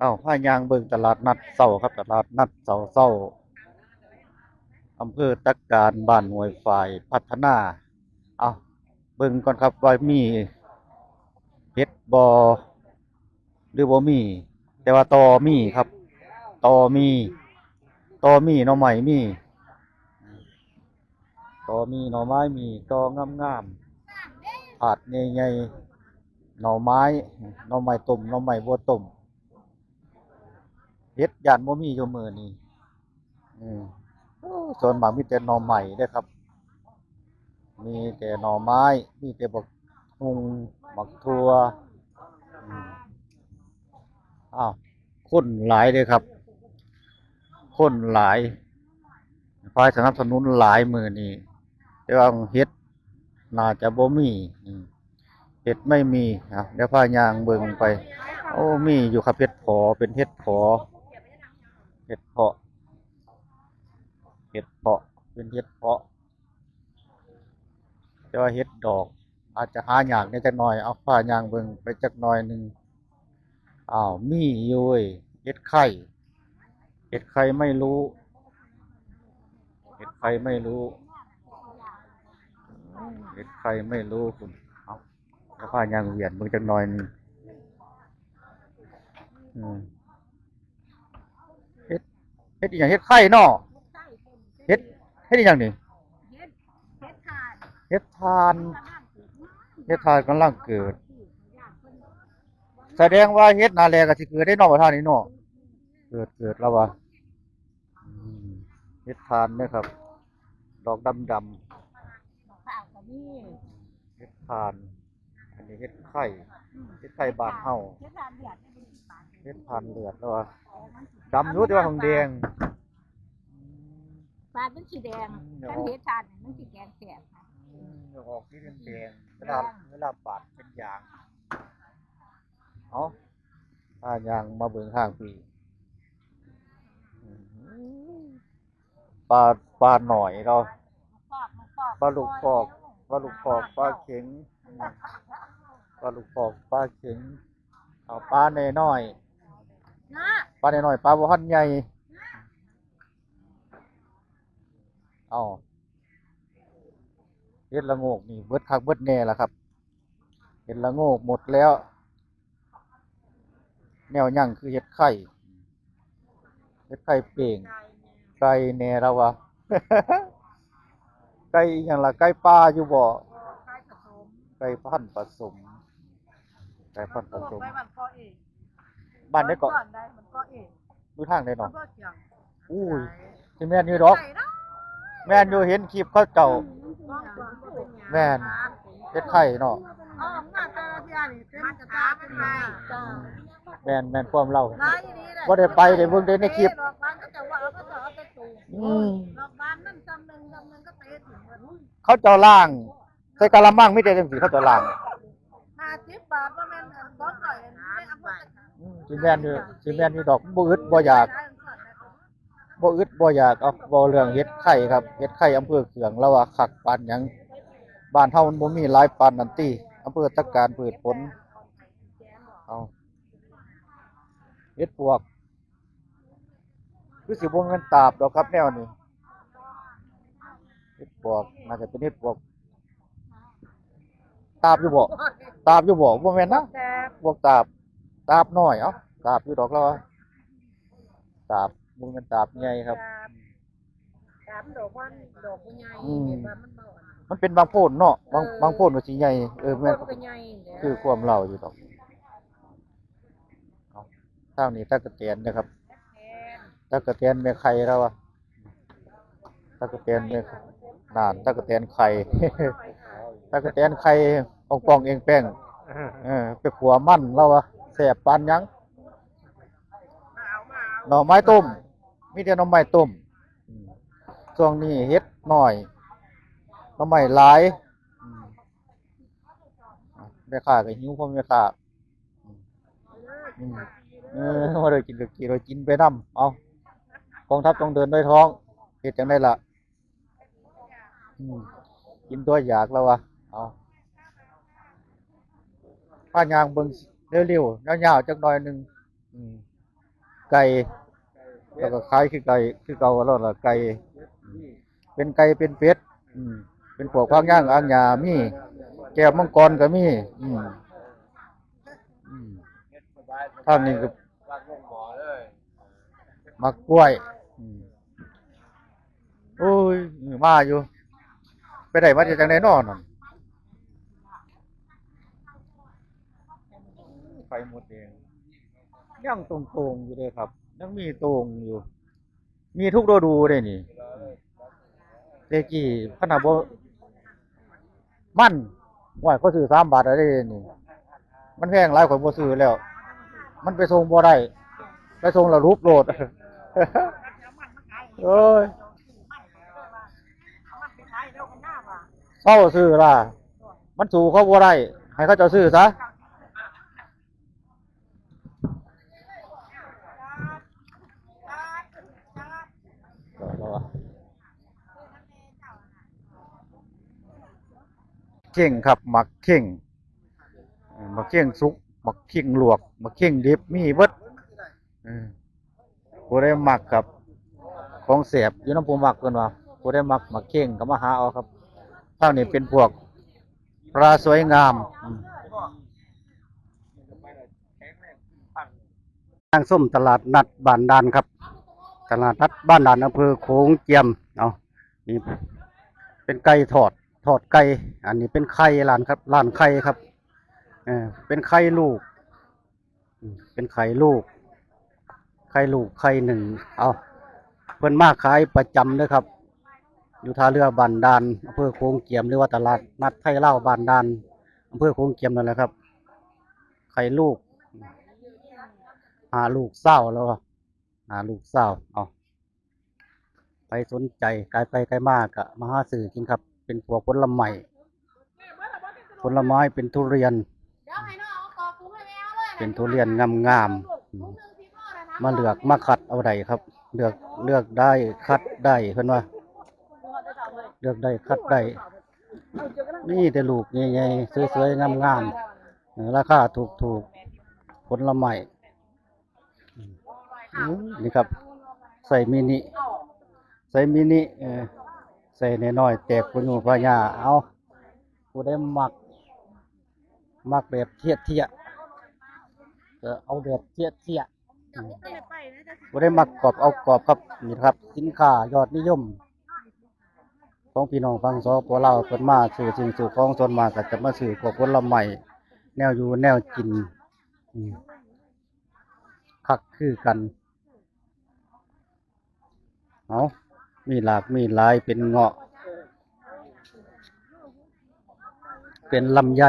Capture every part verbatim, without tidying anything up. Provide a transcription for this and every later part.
เอ้า พาย่างเบิ่งตลาดนัดเช้าครับ ตลาดนัดเช้าเช้า อำเภอตะการ บ้านห้วยฝาย พัฒนา เอ้า เบิ่งก่อนครับว่ามีเห็ดบ่ หรือบ่มี แต่ว่าตอมีครับ ตอมี ตอมี หน่อไม้มี ตอมี หน่อไม้มี ตองามๆ ถาดใหญ่ๆ หน่อไม้ หน่อไม้ต้ม หน่อไม้บัวต้ม เห็ดย่านบ่มีอยู่มื้อนี้ อืม โอ้ ส่วนมากมีแต่หน่อไม้เด้อครับ มีแต่หน่อไม้ มีแต่บักฮุ่ง บักถั่ว อืม อ้าว คนหลายเลยครับ คนหลาย ฝ่ายสนับสนุนหลายมื้อนี้ แต่ว่าเห็ดน่าจะบ่มี อืม เห็ดไม่มี อ่ะ เดี๋ยวพาย่างเบิ่งไป โอ้ มีอยู่ครับ เห็ดเผาะ เป็นเห็ดเผาะ เห็ดเผาะ เห็ดเผาะ เป็นเห็ดเผาะ แต่ว่าเห็ดดอก อาจจะหายากแหน่จักหน่อย เอาพาย่างเบิ่งไปจักหน่อยหนึ่ง อ้าว มีอยู่เว้ย เห็ดไข่ เห็ดไข่ไม่รู้ เห็ดไข่ไม่รู้ เห็ดไข่ไม่รู้คุณ เอา เดี๋ยวพาย่างเวียนเบิ่งจักหน่อยหนึ่ง อืม เห็ด เห็ดอีหยัง เห็ดไข่เนาะ เห็ด เห็ดอีหยังนี่ เห็ด เห็ดถ่าน เห็ดถ่าน เห็ดถ่านกำลังเกิด แสดงว่าเห็ดนาแลก็สิเกิดได้เนาะ ประธานนี่เนาะ เกิด เกิดแล้ววะ อืม เห็ดถ่านนะครับ ดอกดำๆ เห็ดถ่าน อันนี้เห็ดไข่ เห็ดไข่บ้านเฮา เห็ดถ่านเดือด เห็ดถ่านเลือดแล้ววะ ดำอยู่แต่ว่าของแดง ปลามันสีแดง อืม คันเห็ดถ่านนี่มันสีแดงแสบนะ อืม ออกสีแดงๆ เวลา แดง เวลาปาดเป็นยาง เอา พาย่างมาเบิ่งทางพี่ อืม ปลา ปลาหน่อยเรา ปลาลูกคอก ปลาลูกคอก ปลาเข็ง ปลาลูกคอก ปลาเข็ง เอาปลาน้อยๆ นะ ปลาน้อยๆ ปลาบ่ทันใหญ่ เอา เห็ดละโงกนี่เบิดคักเบิดแน่ละครับ เห็ดละโงกหมดแล้ว แนวยังคือเห็ดไข่ เห็ดไข่เป่ง ไก่แน่แล้ววะ ไก่อีหยังล่ะ ไก่ป่าอยู่บ่ ไก่ผสม ไก่พันธุ์ผสม ไก่พันธุ์ผสม ไปบ้านพ่อเอง บ้านใดเกาะ บ้านใดมันก็เอง อยู่ทางใดเนาะ อำเภอเชียง อุ้ย สิแม่นอยู่ดอก ไก่นะ แม่นอยู่ เห็นคลิปเขาเจ้า อืม แม่น เห็ดไข่เนาะ ออกมาแต่ละเทื่อนี่เป็นกระตาเป็นไม้ จ้า แม่น แม่นความเล่า หลายอีหลีแหละ บ่ได้ไป ได้เบิ่งแต่ในคลิป ดอกบานเขาจะว่าเขาจะเอาไปปลูก อืม ดอกบานนั่นจำหนึ่งจำหนึ่งก็เตะถิ่มหมด เขาเจ้าล้าง ใส่กะละมังมีแต่จังซี่ เขาเจ้าล้าง ห้าสิบบาท บ่แม่นอันสองร้อยอันนี้ ไม่เอามาจากไหน อืม สิแม่นอยู่ สิแม่นอยู่ดอก บ่อึดบ่อยาก บ่อึดบ่อยาก เอา เว้าเรื่องเห็ดไข่ครับ เห็ดไข่อำเภอเคือง แล้วว่าคักปานหยัง บ้านเฮามันบ่มีหลายปานนั้นติ อำเภอตะการพืชผล เอา เห็ดปวก คือสิบ่แม่นตาบดอกครับแนวนี้ เห็ดปวก น่าจะเป็นเห็ดปวก ตาบอยู่บ่ ตาบอยู่บ่ บ่แม่นนะ ตาบ พวกตาบ ตาบน้อย เอ้า ตาบอยู่ดอกแล้ววะ ตาบ บ่แม่นตาบใหญ่ครับ ตาบ ตาบดอกมัน ดอกมันใหญ่ อืม แบบว่ามันบ่อันนั้น มันเป็นบางโพนเนาะ บาง เออ บางโพนก็สิใหญ่ เออ แม่น โพนก็ใหญ่แหละ คือความเล่าอยู่ดอก เอา ทางนี้ตั๊กแตนนะครับ ตั๊กแตน ตั๊กแตนแม่ไข่แล้ววะ ตั๊กแตนแม่ น่าน ตั๊กแตนไข่ ตั๊กแตนไข่ อ่องๆ แอ่งๆ เออ ไปขัวมันแล้ววะ แซ่บปานหยัง หน่อไม้ต้ม มีแต่หน่อไม้ต้ม อืม ช่วงนี้เห็ดน้อย หน่อไม้หลาย อืม แม่ค้าก็หิว พ่อแม่ค้า อืม เออ บ่ได้กินก็กิน บ่ได้กินไปนำ เอา กองทัพต้องเดินด้วยท้อง เฮ็ดจั่งใดล่ะ อืม กินตัวยากแล้ววะ เอา พาย่างเบิ่งเร็วๆ ยาวๆ จักหน่อยหนึ่ง อืม ไก่ แล้วก็ขายคือไก่ คือเก่าแล้วล่ะ ไก่ อืม เป็นไก่ เป็นเป็ด อืม เป็นพวกผักหญ้าอ่างหญ้ามี แก้วมังกรก็มี อืม อืม ทางนี้ก็ หมากกล้วย อืม โอ้ย มาอยู่ ไปได้มาจากจังได๋น้อนั่น ไข่มดแดง ยังโต่งๆอยู่เลยครับ ยังมีโต่งอยู่ มีทุกฤดูเลยนี่ แต่กี้ขนาดบ่ มัน โอ้ย เขาซื้อสามบาทอะไรนี่ มันแพงหลาย ข้อยบ่ซื้อแล้ว มันไปส่งบ่ได้ ไปส่งแล้วหลุบโลด เอ้ย เซาซื้อล่ะ มันสู้เขาบ่ได้ ให้เขาเจ้าซื้อซะ เข่งครับ หมากเข่ง เอ่อ หมากเข่งสุก หมากเข่งลวก หมากเข่งดิบ มีเบิด เออ ผู้ใดมักครับ ของแซ่บอยู่นำผู้มักเพิ่นว่า ผู้ใดมักหมากเข่งก็มาหาเอาครับ ทางนี้เป็นพวกปลาสวยงาม อืม ทางส้มตลาดนัดบ้านด่านครับ ตลาดนัดบ้านด่าน อำเภอโขงเจียม เอา นี่เป็นไก่ทอด ทอดไก่ อันนี้เป็นไข่ ร้านครับ ร้านไข่ครับ เออ เป็นไข่ลูก อืม เป็นไข่ลูก ไข่ลูก ไข่นึ่ง เอา เพิ่นมาขายประจำเด้อครับ อยู่ท่าเรือบ้านด่าน อำเภอโขงเจียม หรือว่าตลาดนัดไทยลาวบ้านด่าน อำเภอโขงเจียมนั่นแหละครับ ไข่ลูก ห้าลูกซาวแล้ววะ ห้าลูกซาว เอา ใครสนใจ ไกลไปไกลมาก็มาหาซื้อกินครับ เป็นพวกผลไม้ ผลไม้เป็นทุเรียน เป็นทุเรียนงามๆ อืม มาเลือกมาคัดเอาได้ครับ เลือก เลือกได้คัดได้ เพิ่นว่า เลือกได้คัดได้ มีแต่ลูกใหญ่ๆ สวยๆ งามๆ เออ ราคาถูกๆ ผลไม้ อืม อืม นี่ครับ ใส่มินิ ใส่มินิ เออ ใส่น้อยๆ แตกปุญญูพญา เอา ผู้ใดมัก มักแบบเทียๆ ก็เอาแบบเทียๆ อืม ผู้ใดมักกรอบเอากรอบครับ นี่ครับ สินค้ายอดนิยม ของพี่น้องฝั่ง สปป ลาว เพิ่นมาซื้อสิ่งซื้อของ ส่วนมากก็จะมาซื้อพวกผลไม้ แนวอยู่แนวกิน อืม คักคือกัน เอา มีหลากมีหลาย เป็นเงาะ เป็นลำไย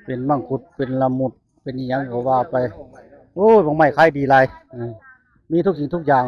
เป็นมังคุด เป็นละมุด เป็นอิหยังก็ว่าไป โอ้ย บางไม้ขายดีหลาย เออ มีทุกสิ่งทุกอย่าง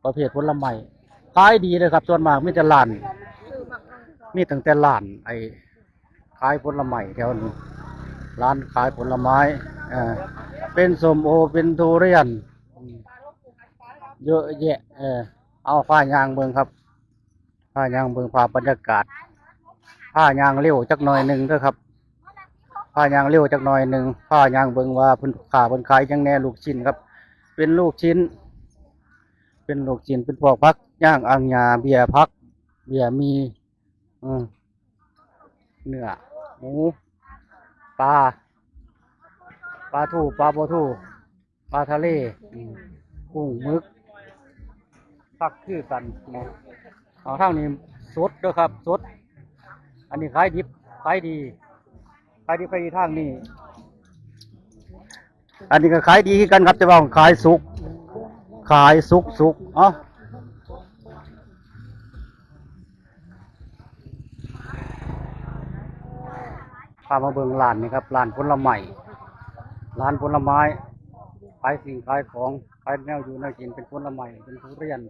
ประเภทผลไม้ ขายดีเลยครับ ส่วนมากมีแต่ร้าน มีตั้งแต่ร้านไอ้ขายผลไม้แถวนี้ ร้านขายผลไม้ เออ เป็นส้มโอ เป็นทุเรียน อืม เยอะแยะ เออ เอา พาย่างเบิ่งครับ พาย่างเบิ่งภาพบรรยากาศ พาย่างเร็วจักหน่อยหนึ่งเด้อครับ พาย่างเร็วจักหน่อยหนึ่ง พาย่างเบิ่งว่าเพิ่น ค้าเพิ่นขายหยังแหน่ ลูกชิ้นครับ เป็นลูกชิ้น เป็นลูกชิ้น เป็นพวกผักย่าง อ่างหญ้า เบียร์ผัก เบียร์หมี่ อืม เนื้อ หมู ปลา ปลาทู ปลาบ่ทู ปลาทะเล อืม กุ้ง หมึก คักคือกันเนาะ เอา ทางนี้สดเด้อครับ สด อันนี้ขายดิบ ขายดี ขายดิบ ขายดีทางนี้ อันนี้ก็ขายดีคือกันครับ แต่ว่าขายสุก ขายสุกๆ เอ้า พามาเบิ่งร้านนี่ครับ ร้านผลไม้ ร้านผลไม้ ขายสิ่งขายของ ขายแนวอยู่แนวกิน เป็นผลไม้ เป็นทุเรียน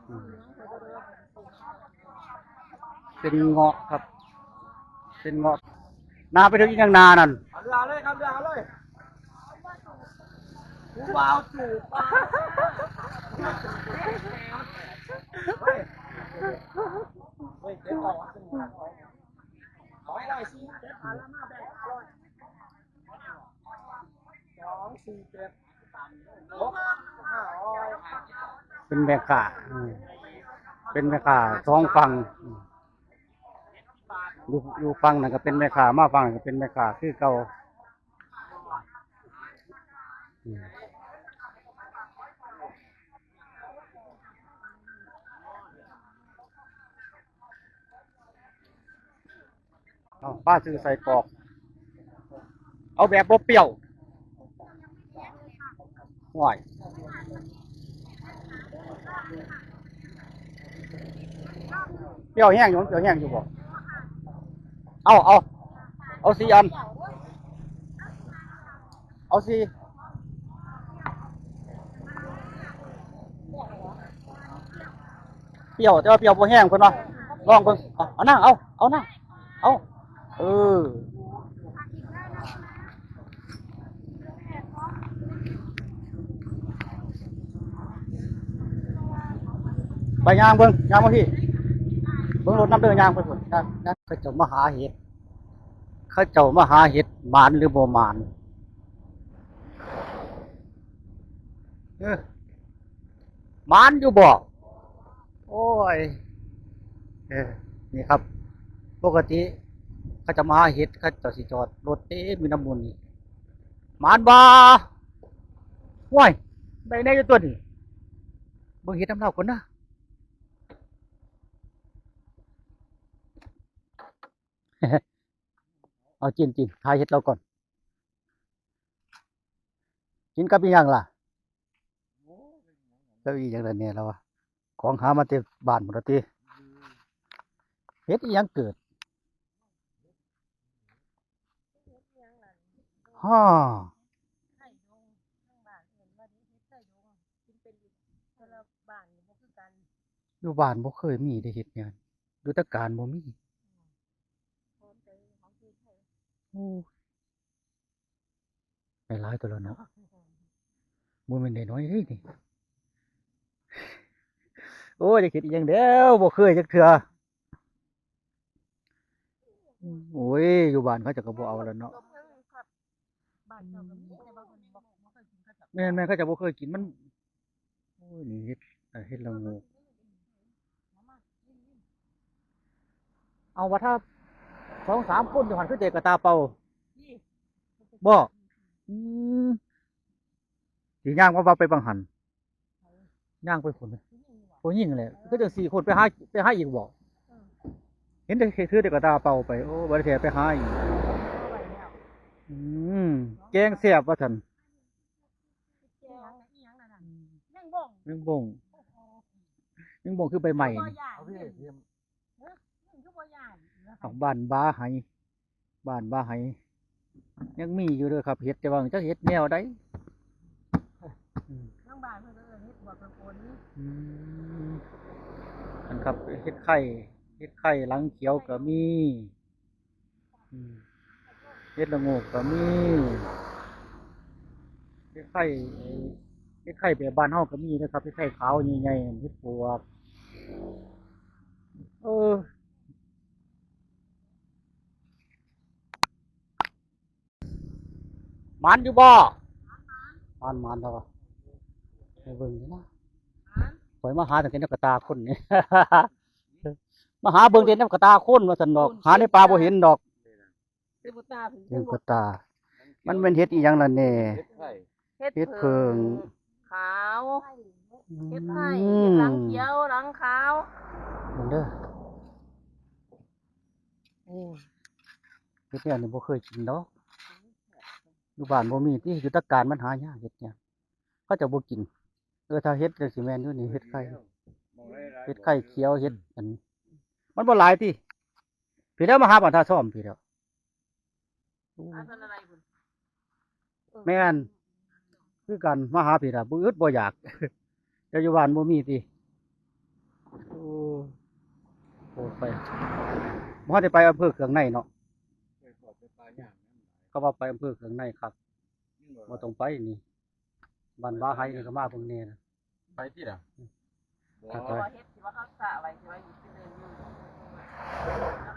อืม เป็นเงาะครับ เป็นเงาะ นาไปถึงอีกยังนานั่น เอาเรือเลยครับ เรือเอาเลย ผู้บ่าวจูบปลา เฮ้ย เฮ้ย เดี๋ยวก่อน เอาให้ได้สิ เจ็ดพันแล้วมาแบ่งห้าร้อย สองสี่เจ็ด เป็นแม่ค้าอืมเป็นแม่ค้าสองฝั่งอืมอยู่อยู่ฝั่งนั้นก็เป็นแม่ค้ามาฝั่งนั้นก็เป็นแม่ค้าคือเก่าอืม เอาป้าซื้อไส้กรอก เอาแบบบ่เปรี้ยวห่วยเปรี้ยวแห้งอยู่มันเปรี้ยวแห้งอยู่บ่เอาเอาเอาสี่อัน เอาสี่เปรี้ยวแต่ว่าเปรี้ยวบ่แห้งเพิ่นว่าลองเบิ่งเอาเอานั่งเอาเอานั่งเอาเออไปย่างเบิ่งย่างมาพี่เบิ่งรถน้ำเด้อย่างไปพุ่นย่างย่างเขาเจ้ามาหาเห็ดเขาเจ้ามาหาเห็ดหมานหรือบ่หมาน เออหมานอยู่บ่โอ้ยเออนี่ครับ ปกติเขาจะมาหาเห็ดเขาเจ้าสิจอดรถเต็มอยู่น้ำมูลนี่หมานบ่ห้วยได้แน่อยู่ตัวนี่เบิ่งเห็ดน้ำเล่าก่อนนะเอาจินจินขายเห็ดเราก่อน กินกับอีหยังล่ะกับอีหยังล่ะเนี่ยเราอะของหามาแต่บ้านหมดละติเฮ็ดอีหยังเกิดฮ่าอยู่บ้านบ่เคยมีได้เฮ็ดงานอยู่ตะการบ่มีโอ้ ได้หลายตัวแล้วเนาะบ่แม่นได้น้อยเด้นี่โอ้ยจะคิดอีหยังแล้วบ่เคยจักเทื่อโอ้ยอยู่บ้านเขาจะก็บ่เอาแล้วเนาะแม่นแม่นเขาจะบ่เคยกินมันโอ้ยนี่เฮ็ดเฮ็ดละโงกเอาว่าถ้าสองสามคนอยู่หั่นคือเด็กกระตาเป่าบ่อืม สิย่างว่าว่าไปบังหันย่างไปคนผู้หญิงแหละก็จังสี่คนไปหาไปหาอีกบ่เห็นแต่ถือแต่กระตาเป่าไปโอ้บ่ได้แท้ไปหาอีกอืมแกงแซ่บว่าซั่นแมงบงแมงบงคือใบไม้นี่ เอาพี่พี่ เอ้อ มันคือบ่ย่าน ของบ้านบาไหบ้านบาไหยังมีอยู่เด้อครับเห็ดแต่ว่าจักเห็ดแนวใดอืมทางบ้านเพิ่นก็เอิ้นเห็ดบวกเพิ่นฝนอืมอันครับเห็ดไข่เห็ดไข่หลังเขียวก็มีอืมเห็ดละโงกก็มีเห็ดไข่เห็ดไข่แบบบ้านเฮาก็มีนะครับเห็ดไข่ขาวใหญ่ๆเห็ดปวก เออหมานอยู่บ่หมานหมานแล้ววะไปเบิ่งนี่นะข่อยมาหาตั้งแต่นกกระตาคนนี่มาหาเบิ่งแต่นกกระตาคนว่าซั่นดอก หาในป่าบ่เห็นดอก เต็มกระตา มันแม่นเห็ดอีหยังล่ะแน่เห็ดไข่เห็ดเห็ดเผิ่งเผิ่งขาว เห็ดไข่ อืม เห็ดหลังเขียวหลังขาวเบิ่งเด้อโอ้ยเห็ดเนี่ยนี่บ่เคยกินดอกอยู่บ้านบ่มีติอยู่ตะการมันหายากเห็ดเนี่ยเขาเจ้าบ่กินเออถ้าเห็ดจั่งซี้แม่นอยู่นี่เห็ดไข่เห็ดไข่เขียวเห็ดอันนี้มันบ่หลายติพี้แหล้วมาหาบ้านท่าซ่อมพี้แหล้ว อาสนอะไรพุ่นแม่นคือกันมาหาพี้ล่ะบ่อึดบ่อยากแต่อยู่บ้านบ่มีติโอ้โหไปบ่ได้ไปอำเภอเคืองในเนาะเขาว่าไปอำเภอเคืองในครับบ่ต้องไปนี่บ้านบาไหนี่ก็มาเบิ่งแน่นะไปติล่ะ ครับเพราะว่าเฮ็ดสิว่าเขาสระไว้สิว่าอยู่ที่เดิมอยู่